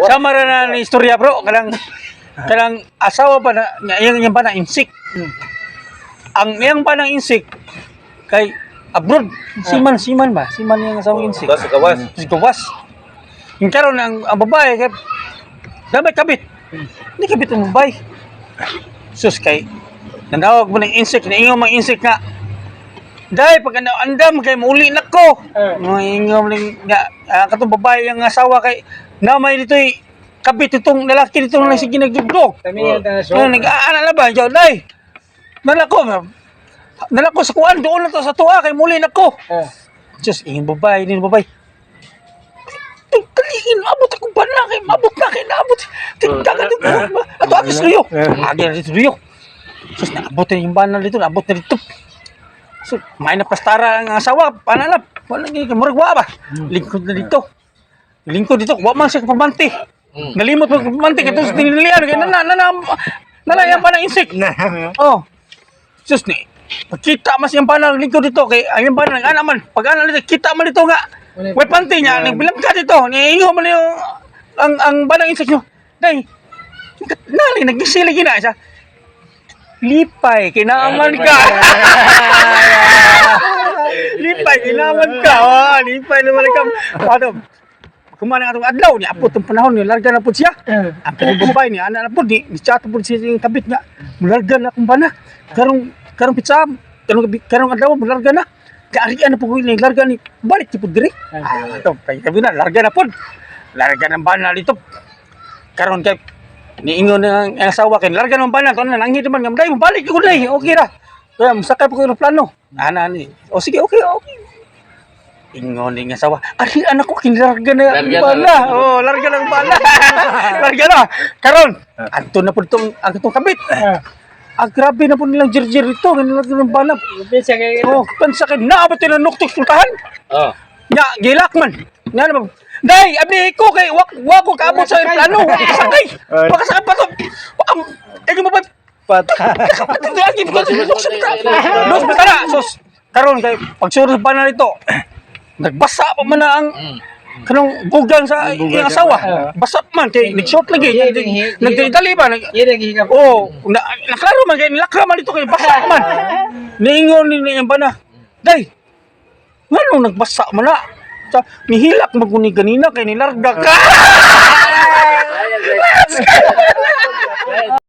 Sama ra na ni istorya, bro, kanang asawa pa na nga iyang iyang ba na insik. Ang iyang ba ng insik kay abroad, seaman seaman ba? Seaman iyang asawang insik. Sa gawas. Sa gawas. Yung karon ang babae kay damay kabit. Hindi kabit ang babae. Sus, kay nanawag mo ng insik, niingon mang insik nga, "Dahil pag ano, andam kay mauli na ko." Eh. Mga ingon ning nga katong babae ang asawa kay namay dito'y kabit itong lalaki dito na sige nagdugdog. Kami yan na Ano, nag-aana na ba? Diyan, day. Nalako, nalako sa kuan, doon na to sa tuwa, kay muli na ko. Eh. Diyos, ingin babae, ingin babae. Taliin, abot akong bana, kay mabot na, kay naabot. Tingnan dito, ato agis luyo. Agi na dito luyo. Sus, naabot na yung bana dito, naabot na dito. So, may napastara ang asawa, panalap. Wala gini, murag wa ba? Lingkod na dito. Lingkod dito, wa man siya kapamante. Nalimot mo kapamante, kaya sa tinilian, kaya nana, nana, nana, yung panang insik. Oh. Sus ni. Pagkita mas yung panang lingkod dito kay ang yung panang ana man. Pag ana dito kita man dito nga. Way panty niya nagbilang ka dito. Niingo man yung ang banang insek nyo. Day. Nali naggisili gina siya. Lipay, kinaman ka. Lipay, kinaman ka. Oh, lipay naman ka. Pato. Kumana atong adlaw ni apot ang panahon ni larga na pud siya. Ang kanang babae ni ana na pud ni chat pud siya yung kabit nga. Mularga na akong bana. Karong karong pitsa, karong adlaw mularga na. Kaarian na pud ko ni larga ni balik ti pud diri. Ah, ato kay tabi na larga na pud. Larga ng bana dito. Karon kay niingon na ang asawa kay larga ng bana to na nanghid man nga day balik ko day. Okay ra. Kaya musakay pa ko eroplano. Ana ni. O sige, okay. Ingon ni nga asawa. Ari anak ko kinlarga na ang Larga na. bana. Oh, larga na ang bana. Larga na. Karon, anto na pud tong ang itong kabit. Ah, grabe na po nilang jirjir ito. Nilarga ng bana. Bisa kay Oh, pansa kay naabot nila nuktok sultahan. Oh. Nya, gilak man. Nga naman. Day, abi ko kay wak wak ko kaabot sa eroplano. Wak ko sakay. Baka sakay pa to. Ang eh mo ba Pat. Los ba sus. Karon kay pagsurot pa na nito. Nagbasa pa man na ang kanong bugang sa iyang asawa. Basa pa man kay nag-short lagi. Nagdali ba? Yan ang hikap. Oh, na, naklaro man kay nilakra man dito kay basa man. Niingon ni niyang bana. Day. Ngano nagbasa man na? Sa, nihilak maguni ganina kay nilarga ka.